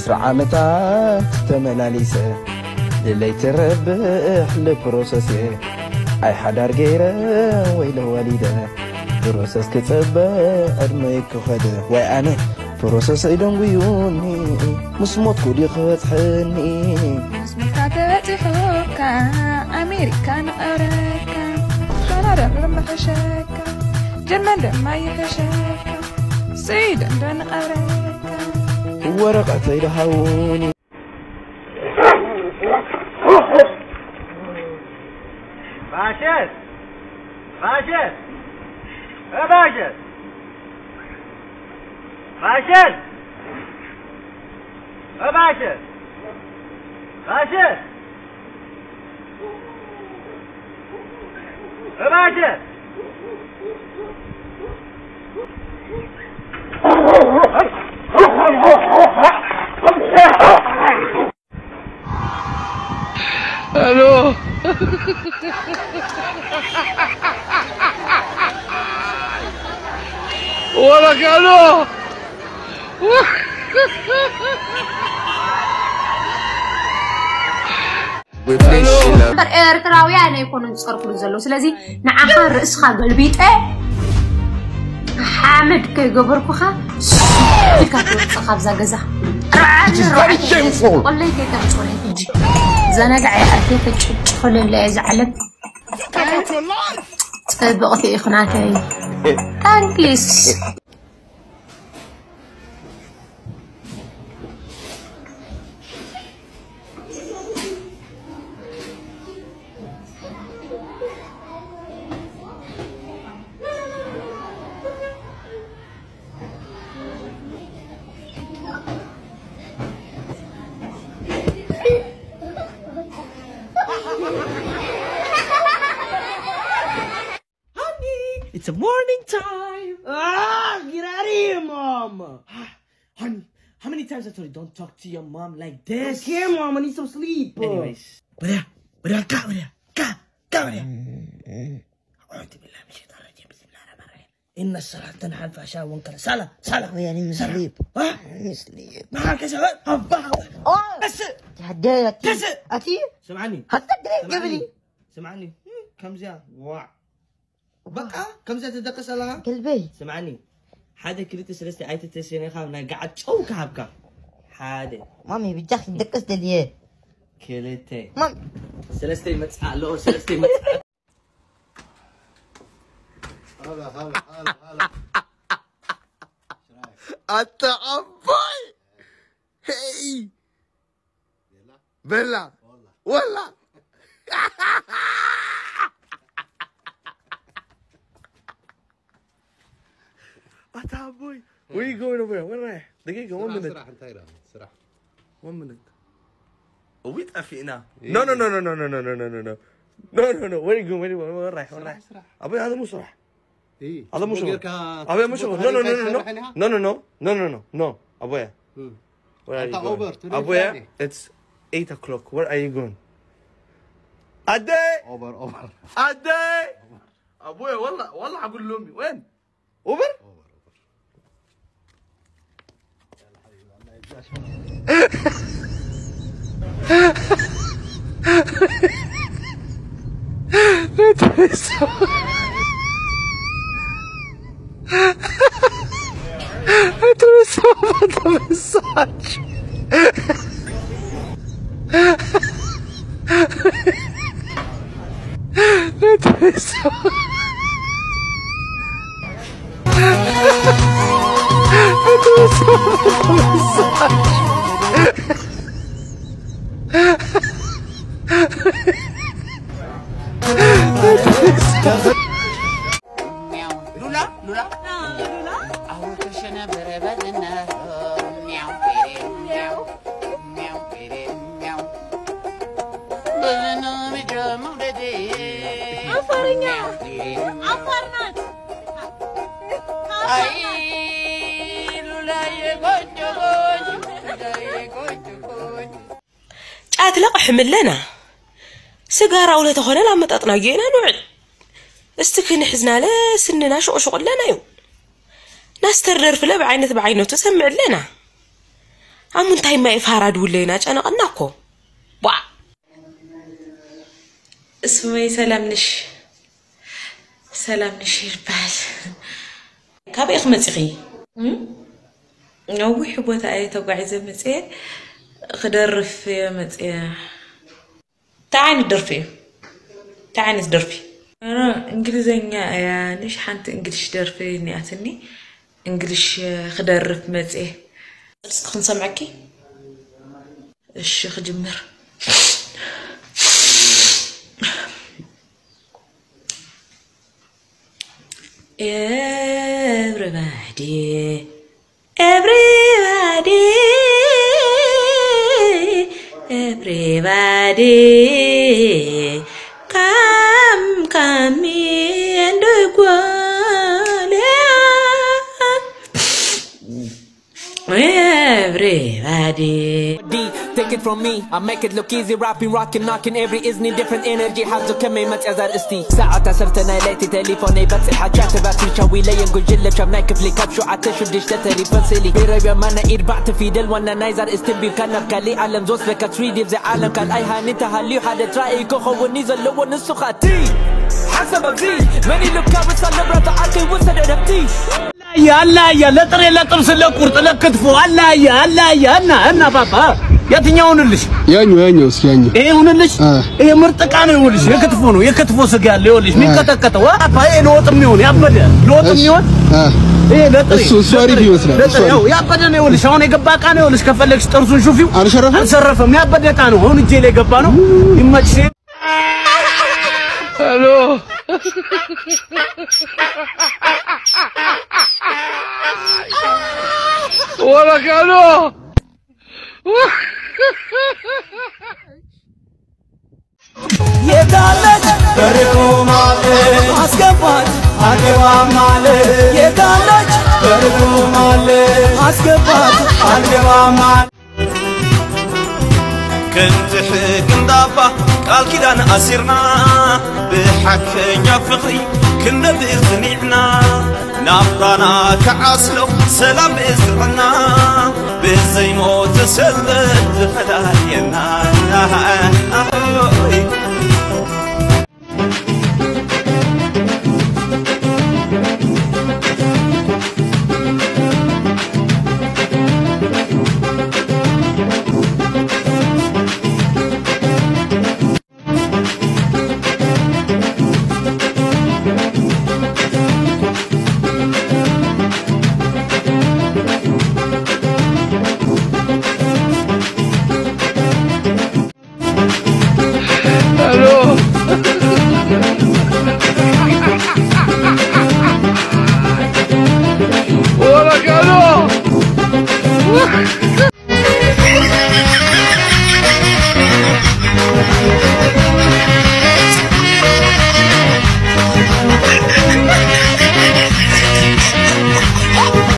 20 ዓመታት ተመላሊሰ للي تربح لبروسسي اي حدار غيره ويله والده بروسس كتصب ادمي كخده واي انا بروسس يدنغيوني مسموت كودي خصحني مسموت تبتحوكا امريكا نقركا كندا لما حشاكا جرمن لما يحشاكا سيد نقركا ورقتي لهوني باشر باشر يا باشر باشر يا باشر باشر يا باشر الو ولك الو ኤርትራውያን ኣይኮኑን ዝፀርፍሉ ዘለዉ ስለዚ ንዓኻ ርእስኻ ገልቢጠ ሓመድ ከይገበርኩኻ ኢልካ ትወፅእ ካብዛ ገዛ ቆለይ ከይተምፅረ ሕጂ ዘነግዐ ኣትየ ተጭጭኽለለ እየ ዝዓለም ፅብቕቲ ኢኽናተይ ታንክስ It's a morning time. Ah, get out of here, mom. Honey, how many times I told you don't talk to your mom like this? I don't care, mom. I need some sleep. Anyways, إن الصلاة تنهى عن الفحشاء والمنكر. صلاة صلاة يعني sleep. ها؟ sleep. معك بس أتي سمعني قبلي سمعني كم زيادة بقى كم زيادة تدقس لها قلبي سمعني حدا كليت سلستي عيت تسيني خامنا قاعد تشوك هبكا حدا مامي بتجخ تدقس دليه كليتي مامي سلستي متسع لو سلستي متسع هلا هلا هلا هلا انت عباي هي بلا ولا انت عباي. Where you going over here? وين رايح؟ دقيقة 1 minute. سرح انت سرح 1 minute. ويتقفينا. No no no no no no no no no no no no no. Where you going? وين رايح؟ وين رايح؟ ابوي هذا مو صح. ايه هذا مو شغل. ابوي مو شغل. No no no no no no no no no no no ابوي. Where are you going? ابوي it's 8 o'clock. Where are you going? أدي اوبر اوبر أدي ابوي والله والله اقول لامي وين؟ اوبر؟ اوبر اوبر. يلا حبيبي الله يجزاك. Atravessou a mensagem. Atravessou. Atravessou a mensagem. Lula, Lula, Lula. ጫት ለቅሕምለና ስጋራ ውለ ተኾነ ላመጣጥና ጌና ንውዕል እስቲ ክንሕዝና ለ ስንና ሽቁሽቁለና እዩ ናስተር ደርፍለ بعይነት بعይነቱ ሰምዕለና ኣብ ምንታይ ማይ ፋራ ድውለይና ጨነቐና እኮ ዋ ስመይ ሰላም ንሽ ሰላም ንሽ ይበሃል። ካበይ ክመፂኺ? ነዊሕ ቦታ እየ ተጓዒዘ መፅአ፣ ክደርፍ እየ መፅአ። እንታይ ዓይነት ደርፊ እዩ? እንታይ ዓይነት ደርፊ? እንግሊዘኛ እያ ንሽ፣ ሓንቲ እንግሊሽ ደርፊ እኒኣትኒ፣ እንግሊሽ ክደርፍ መፅአ። እስኪ ክንሰምዐኪ። እሺ ክጅምር። Everybody, everybody, everybody, come, come and go. Everybody. D, take it from me, I make it look easy, rapping, rocking, knocking every isn't different energy. حظه كمي ما تأذر استي ساعة عسرتنا ليتي تليفوني بس حاجات باتي شوي لي نقول جل شم نايك فلي كاب شو عتشو ديش تتري فنسلي بيربي مانا إربعت في دل وانا نايزر استبي كان بكالي عالم زوس لك تريدي بزي عالم كان أي هاني تهلي حدا تراي كوخو ونيزل لو نسخاتي حسب بزي ماني لو كابس على تعاطي وسد ربتي አላያ ለጥሬ ለጥብስ ለቁርጥ ለክትፎ አላያ አላያ እና እና ባባ የትኛው ይሁንልሽ? ያኛው ያኛው እስኪ ያኛው ይሄ ይሁንልሽ። ይሄ ምርጥ ዕቃ ነው። ይሁንልሽ። የክትፎ ነው። የክትፎ ስጋ ያለው ይኸውልሽ፣ የሚንቀጠቀጠው አባ ይሄ ለወጥ የሚሆን ያበደ ለወጥ የሚሆን ይሄ ለጥሬ እሱ አሪፍ ይመስላል። ለጥሬ ያው ያበደ ነው። ይኸውልሽ አሁን የገባ ዕቃ ነው። ይኸውልሽ ከፈለግሽ ጥርሱን ሹፊው። አልሸረፈም አልሸረፈም። ያበደ ዕቃ ነው። አሁን እጄ ላይ የገባ ነው። ይመችሽ። ሄሎ ولك الو የታለች በርቁ ማለት አስገባት አልገባም ማለት የታለች በርቁ ማለት አስገባት አልገባም ማለት كنت حق ندابا قال كده انا اسيرنا بحكኛ فقري كنا بإذنعنا نابرانا كعسلو سلام بإذنعنا بزي موت سلت فلالينا.